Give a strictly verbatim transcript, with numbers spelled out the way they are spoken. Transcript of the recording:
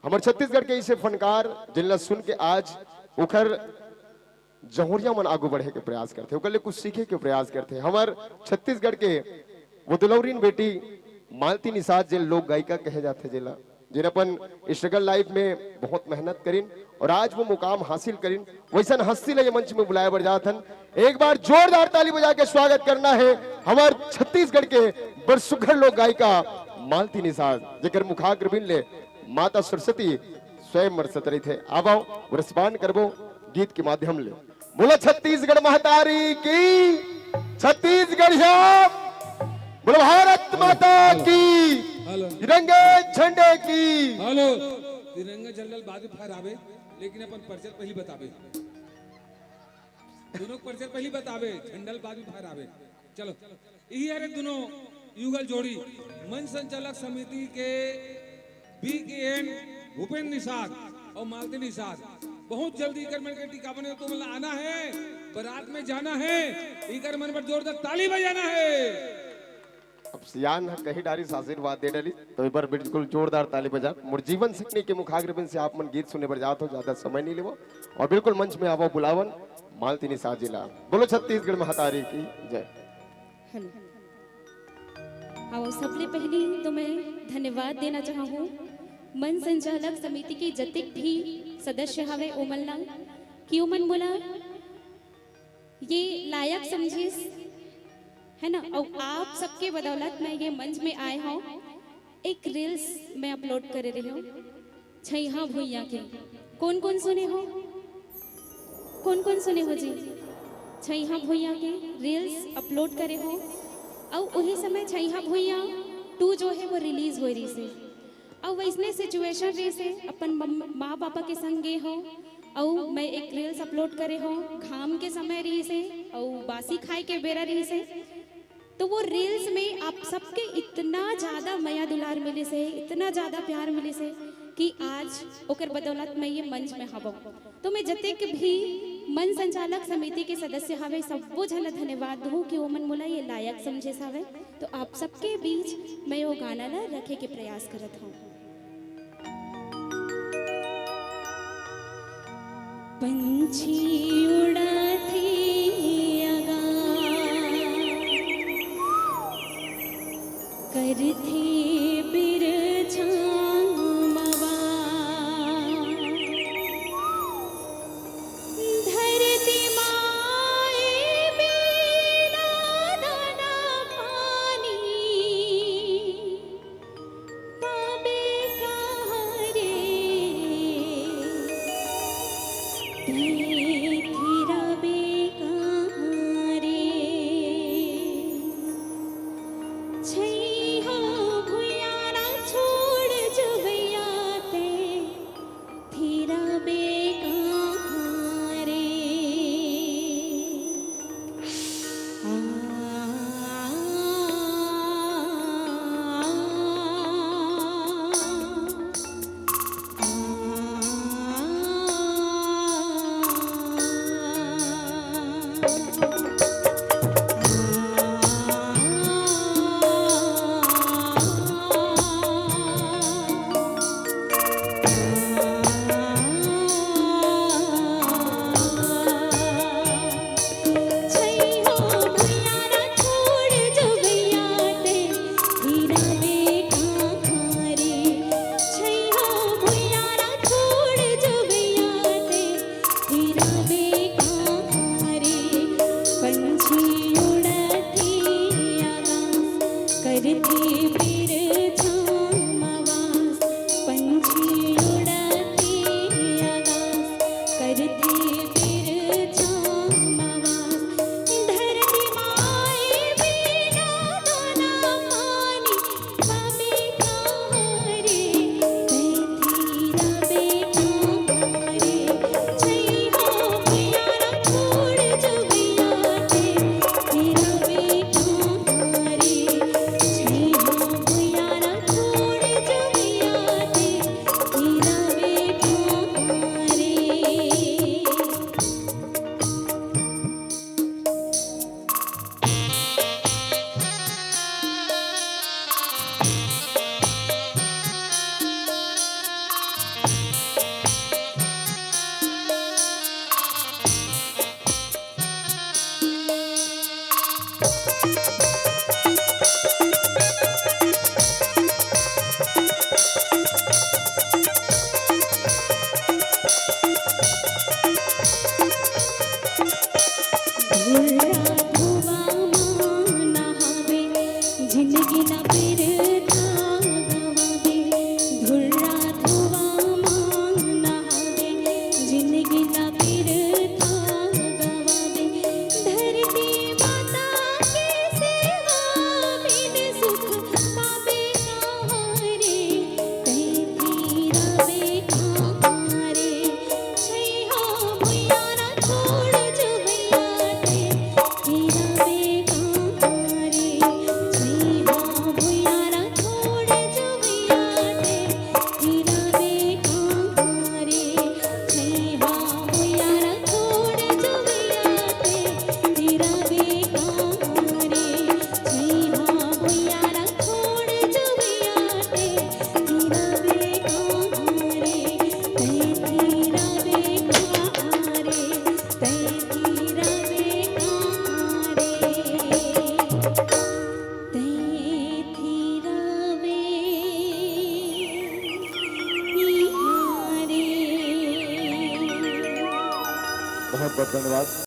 हमर छत्तीसगढ़ के ऐसे फनकार, जिनला सुन के आज उखर जहुरिया मन आगू बढ़े के प्रयास करथे, ओकर ले कुछ सीखे के प्रयास करथे। हमर छत्तीसगढ़ के वो दुलौरिन बेटी मालती निषाद, जे लोक गायिका कहे जाथे, जेला, जिन अपन स्ट्रगल लाइफ में बहुत मेहनत करिन और आज वो मुकाम हासिल करिन, वैसन हस्ती ला ये मंच में बुलाए बर जात हन। एक बार जोरदार ताली बजा के स्वागत करना है हमर छत्तीसगढ़ के बड़ सुघर लोक गायिका मालती निषाद, जेकर मुखाग्रबिंद ले माता सरस्वती स्वयं बरसत रहिथे। आवव, respond करबो गीत के माध्यम ले। बोला छत्तीसगढ़ महतारी की, छत्तीसगढ़िया, बोला भारत माता की, हेलो। तिरंगे झंडे की। हेलो। तिरंगा झंडा ल बाद में फहराबे, लेकिन अपन परिचय पहली बताबे। दोनों के परिचय पहली बताबे, झंडा ल बाद में फहराबे। चलो, यही हरे दोनों युगल जोड़ी, मंच संचालक समिति के बी के एन भूपेंद्र निषाद और मालती निषाद। बहुत जल्दी इकर मन के टीका बने, तो मतलब आना है, बारात में जाना है, इकर मन पर जोरदार ताली बजाना है। अब सियान ह कही डारिस, आशीर्वाद दे डारिस, तो एक बार बिल्कुल जोरदार ताली बजा। मोर जीवन संगनी के मुखाग्रबिंद से आप मन गीत सुने बर जात हो, ज्यादा समय नहीं लेवो और बिल्कुल मंच में आवो, बुलावन मालती निषाद जी ला। बोलो छत्तीसगढ़ महतारी की जय। हेलो। हाँ, सबले पहली तो मैं धन्यवाद देना चाहूँ मंच संचालक समिति के जतिक भी सदस्य हवे ओमन ला, कि ओमन मोला ये लायक समझिस, है ना? और आप सबके बदौलत मैं ये मंच में आए हूँ। एक रील्स मैं अपलोड करे रहे हूँ छैहा भुइया के। कौन कौन सुने हो? कौन कौन सुने हो जी? छैहा भुइया के रील्स अपलोड करे हो। और वही समय छैहा भुइया टू जो है वो रिलीज हो रही से। अउ वइसने सिचुएशन रहिस हे, अपन मम-, माँ पापा के संग गे हव, अउ मैं एक रील्स अपलोड करे हव, घाम के समय रहिस हे, अउ बासी खाए के बेरा रहिस हे। तो वो रील्स में आप सबके इतना ज्यादा मया दुलार मिलिस हे, इतना ज्यादा प्यार मिलिस हे कि आज ओकर बदौलत मैं ये मंच में हवव। तो मैं जतेक भी मंच संचालक समिति के सदस्य हवे, सब्बो झन ला धन्यवाद दूँ कि ओमन मोला ये लायक समझे हवे। तो आप सबके बीच मैं वो गाना ला रखे के प्रयास करत हूँ। पंछी उड़ाथे आगा, करथे बिरछामवा। धरती माए बिना दाना पानी, तबे कहाँ रे, तैं थिरबे कहाँ रे। छैहा भुइयां ला छोड़ जबैया तैं, थिरबे कहाँ रे। आ, आ, आ, आ। करथे बिरछामवा, पंछी उड़थे आगा, करथे बिरछामवा। धरती माए बिना दाना पानी, तबे कहाँ रे, तैं थिरबे कहाँ रे। छैहा भुइयां ला छोड़ जबैया तैं, थिरबे कहाँ रे। छैहा जिनगी ला बिरथा गवाबे, धुर्रा धुआं मा नहाबे। जिनगी ला बिरथा गवाबे, धरती माता के सेवा बिन सुख पाबे कहाँ रे। तैं थिराबे कहाँ रे, छैहा भुइयां ला छोड़ जो भैया तैं थिराबे कहाँ रे, छैहा भुइयां ला छोड़ जो भैया तैं थिराबे कहाँ रे, छैहा भुइयां ला छोड़ जो भैया तैं थिराबे कहाँ रे, छैहा भुइयां ला छोड़ जो भैया तैं थिराबे कहाँ रे, तैं थिराबे कहाँ रे, तैं थिराबे कहाँ रे, तैं थिराबे इहाँ रे। बहुत बहुत धन्यवाद।